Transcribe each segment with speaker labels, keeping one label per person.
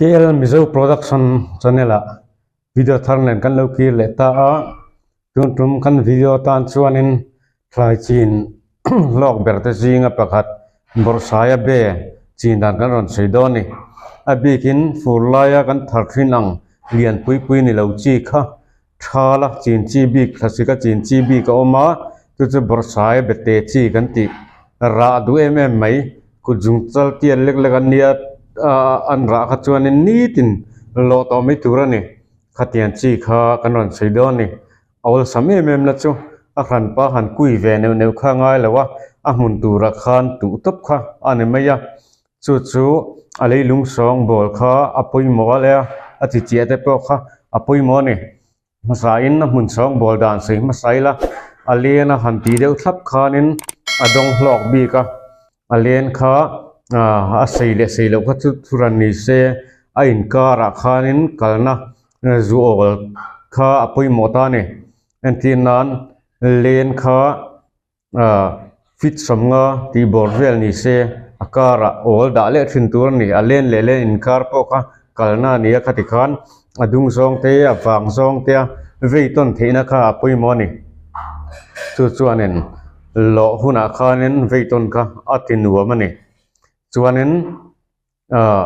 Speaker 1: KL Mizo Production channel ah video thar nen kan lo kir leh ta a, tun tum kan video tan chuanin thlai chin hlawk ber te zinga pakhat Bawrhsaia be chin dan kan rawn sawi dawn a ni. A bikin fur laia kan thar thin ang lian pui pui ni lo chi kha Thala chin chi bik thlasika chin chi bik a awm a, chu chu bawrhsai bete chi kan tih rah duh em em mai. Kut zung chal tiat lek lek an nia ah an rah kha chuanin nitin lawh tawh mai tur a ni. Khatiang chi kha kan rawn sawi dawn a ni. A awlsam em em na chu a hranpa han kui ve neuh neuh kha a ngai lo a, a hmun turah khan tuh tawp kha a ni mai a. Chu chu a leilung sawng bawl kha a pawimawh a leh a, a chi chiah te pawh kha a pawimawh a ni. Hmasain a hmun sawng bawl dan sawi hmasa ila a len a han tih deuh thlap khanin a dawng hlawk bik a, a len kha a sei leh sei loh kha chu thuran ni se a inkarah khanin kalna zu awl kha a pawimawh ta a ni. Entir nan len kha. Ahh fit sawmnga tih bawr vel ni se a car ah awl dah leh thin tur a ni a len leh len inkar pawh kha kalna a ni a khati khan a dung zawng te a vang zawng te a vei tawn theihna kha a pawimawh a ni chu chuanin lawh hunah khanin vei tawn kha a ti nuam a ni chuanin ahh.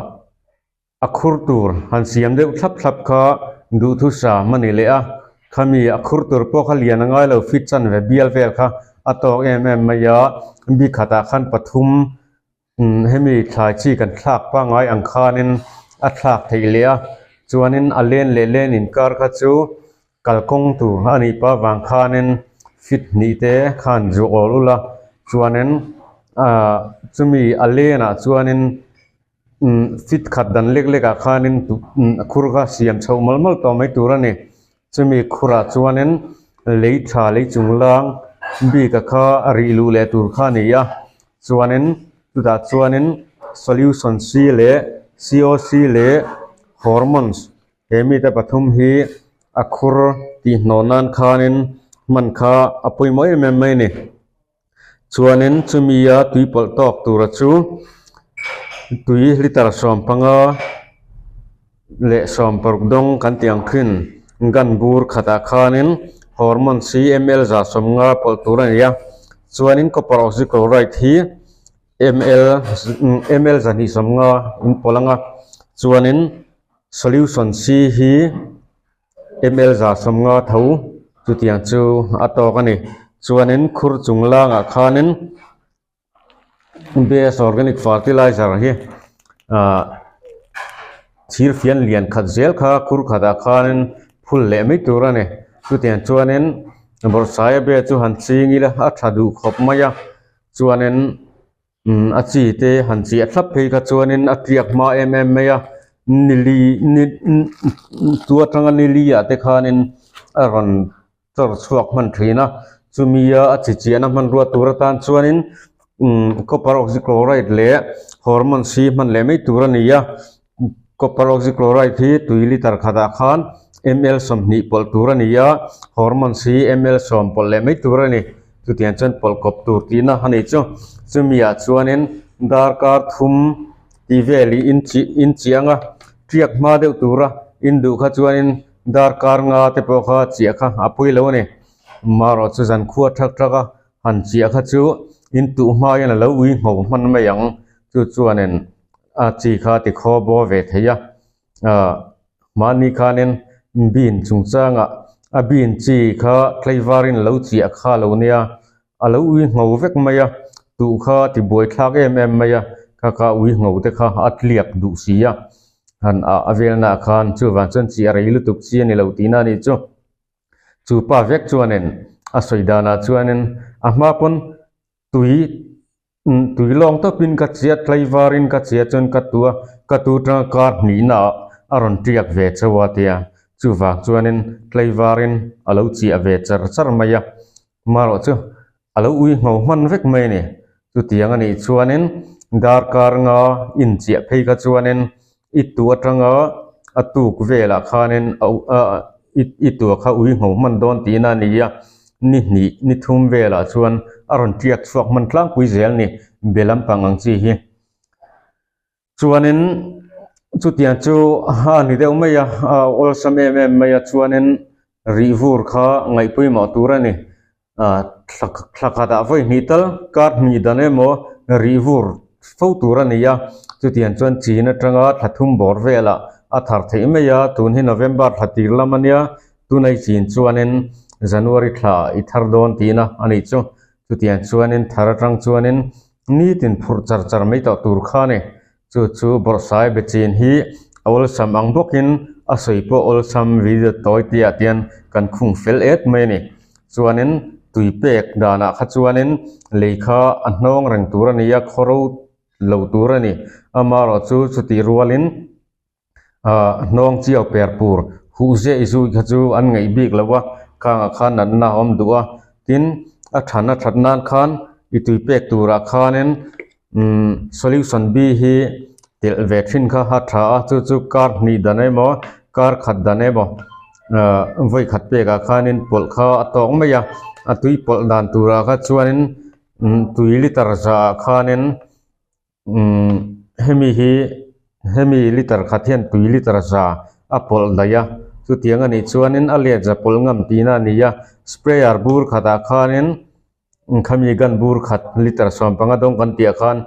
Speaker 1: A khur tur han siam deuh thlap thlap kha duhthusam a ni leh a, khami a khur tur pawh kha lian a ngai lo fit chanve bial vel kha a tawk em em mai a, bi khatah khan pathum hemi thlai chi kan thlak pangngai ang khanin a thlak theih leh a, chuanin a len leh len inkar kha chu kalkawng tur a nih pah vang khanin fit hnih te khan zuah awl ula, chuanin ahh chumi a lenah chuanin. Umm fit khat dan lek lek ah khanin a khur kha siam chhoh mawlh mawlh tawh mai tur a ni chumi khurah chuanin lei tha lei chung lang bik a kha a rih luh leh tur kha a ni a chuanin chutah chuanin solution C leh C O C leh hormones he mite pathum hi a khur tih hnawh nan khanin hman kha a pawimawh em em mai a ni. Chuanin chumia tui pawlh tawk tura chu tui litre sawmpanga leh sawmparuk dawng kan tih ang khin gun bur khatah khanin hormone C ml za sawmnga pawlh tur a ni a chuanin copper oxychloride hi ml ml zahnih sawmnga in pawlh ang a chuanin solution C hi. Ml za sawmnga tho chutiang chu a tawk a ni. Chuanin khur chung langah khanin best organic fertilizer hi ahh thir fian lian khat zel kha khur khatah khanin phul leh mai tur a ni. Chutiang chuanin bawrhsaia bel chu han ching ila a tha duh khawp mai a chuanin. Umm a chi te han chiah thlap phei kha chuanin a tliak hma em em mai a nili ni chu atanga nili ah te khanin a rawn chawr chhuak hman thin a chumi a a chi chiahna hmanrua tur atan chuanin umm copper oxychloride leh hormone si hman leh mai tur a ni a copper oxychloride hi tui litre khatah khan ml 20 pawlh tur a ni a hormone hi ml 10 pawlh leh mai tur a ni chutiang chuan pawlh kawp tur tihna a ni chu chumi ah chuanin darkar thum tih vel ih in chih in chiang a tiak hma deuh tura in duh kha chuanin darkar nga te pawh kha chiah kha a pui lo a ni marawh chu zan khua thak thak a han chiah kha chu in tuh hma hian a lo ui ngho hman mai ang chu chuanin a chi kha ti khaw baw ve thei a ah mahni khanin bean chungchangah a bean chi kha tlaivarin lo chiah kha lo nia a lo ui ngho vek mai a tuh kha ti buai thlak em em mai a kha kha ui ngho te kha a tliak duh si a han ah a velna ah khan chuvang chuan chi a rei lutuk chi a ni lo tihna a nih chu chu pa vek chuanin a sawi danah chuanin a hma pawn tui Tui lawng tawpin ka chia tlaivarin ka chia chuan ka tu a, ka tu tanga kar hnihna ah a rawn tiak ve chauh a tia, chuvang chuanin tlaivarin a lo chiah ve char char mai a, marawh chu a lo ui ngho hman vek mai a ni. Chutiang a nih chuanin darkar nga inchiah phei kha chuanin I tu atanga a tuk velah khanin i tua kha ui ngho hman dawn tihna a ni a, ni hnih ni thum velah chuan a rawn tiak chhuak hman tlangpui zel ni be lampang ang chi hi. Chuanin Chutiang chu a ni deuh mai a, a awlsam em em mai a chuanin rih vur kha ngaih pawimawh tur a ni. Thla khatah vawi hnih tal kar hnih dan emaw rih vur fo tur a ni a, chutiang chuan chin atanga thla thum bawr velah a thar theih mai a, tun hi November thla tir lam a nia, tunai chin chuanin January thla i thar dawn tihna a nih chu. Chutiang chuanin thar atang chuanin nitin phurh char char mai tawh tur kha a ni. Chu chu bawrhsai be chin hi a awlsam ang bawkin a sawi pawh awlsam video tawi tihah tian kan khung fel et mai a ni. Chuanin tui pek danah kha chuanin lei kha a hnawng reng tur a ni a, khawro lo tur a ni. Amaherawhchu chutih rualin ah hnawng chiau per pur huh zeh zui kha chu an ngaih bik lo a, khangah khan natna a awm duh a. Tin, a than a that nan khan i tui pek turah khanin umm solution B hi telh ve thin kha a tha a, chu chu kar hnih dan emaw kar khat dan emaw ah vawi khat pekah khanin pawlh kha a tawk mai a, a tui pawlh dan turah kha chuanin umm tui liter zahah khanin umm hemi hi hemi liter khat hian tui liter za a pawlh daih a chutiang a nih chuanin a let za pawlh ngam tihna a ni a sprayer bur khatah khanin khami gun bur khat liter 15 dawng kan tih ah khan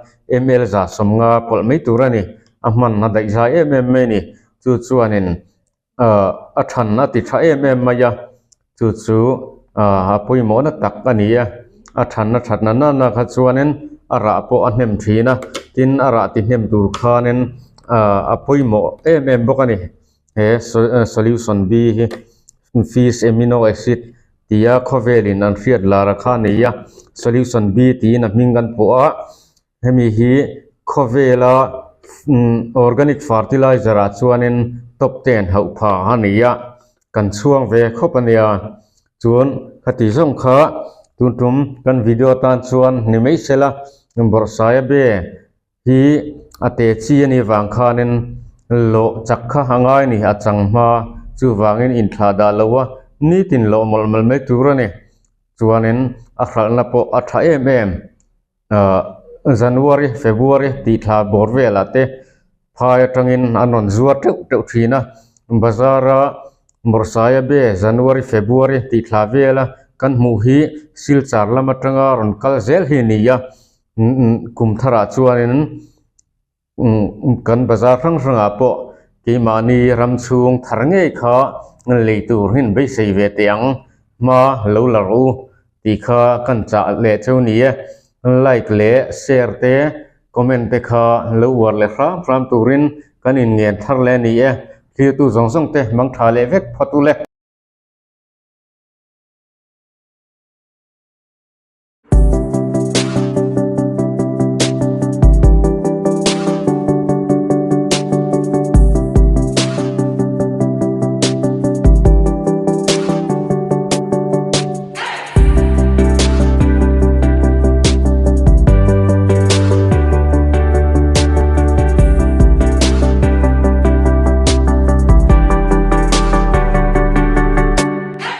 Speaker 1: ml za 50 pawlh mai tur a ni a hman a daih zai em em mai a ni chu chuanin ahh a than a ti tha em em mai a chu chu ahh a pawimawh na tak a ni a a than a that na nana kha chuanin a rah pawh a hnem thin a tin a rah ti hnem tur khanin ahh a pawimawh em em bawk a ni he solution B hi fish amino acid tia khawvelin an hriat lar a kha a ni a solution B tiin a hming kan pawh a. Hemi hi khawvela organic fertilizer ah chuanin top ten hauh pha a ni a, kan chhuang ve khawp a nia. Chuan khati zawng kha tun tum kan video atan chuan ni mai sela bawrhsaia be hi a te chi a nih vang khanin lawh chak kha a ngai a ni a chang hma chuvangin inthlah dah lo a nitin lawh mawlh mawlh mai tur a ni. Chuanin a hralhna pawh a tha em em. Ahh January February tih thla bawr velah te phai atangin an rawn zuar teuh teuh thin a bazar a bawrhsaia be January February tih thla vela kan hmuh hi Silchar lam atanga rawn kal zel hi a ni a kum tharah chuanin. Kan bazar hrang hrangah pawh keimahni ram chhung thar ngei kha lei tur hi an beisei ve teh ang hma lo la rawh u tih kha kan chah leh cheu ni e. Like leh share te comment te kha lo uar leh hram hram turin kan inngen thar leh a ni e. Thirtu zawng zawng te mang tha leh vek phawt u le.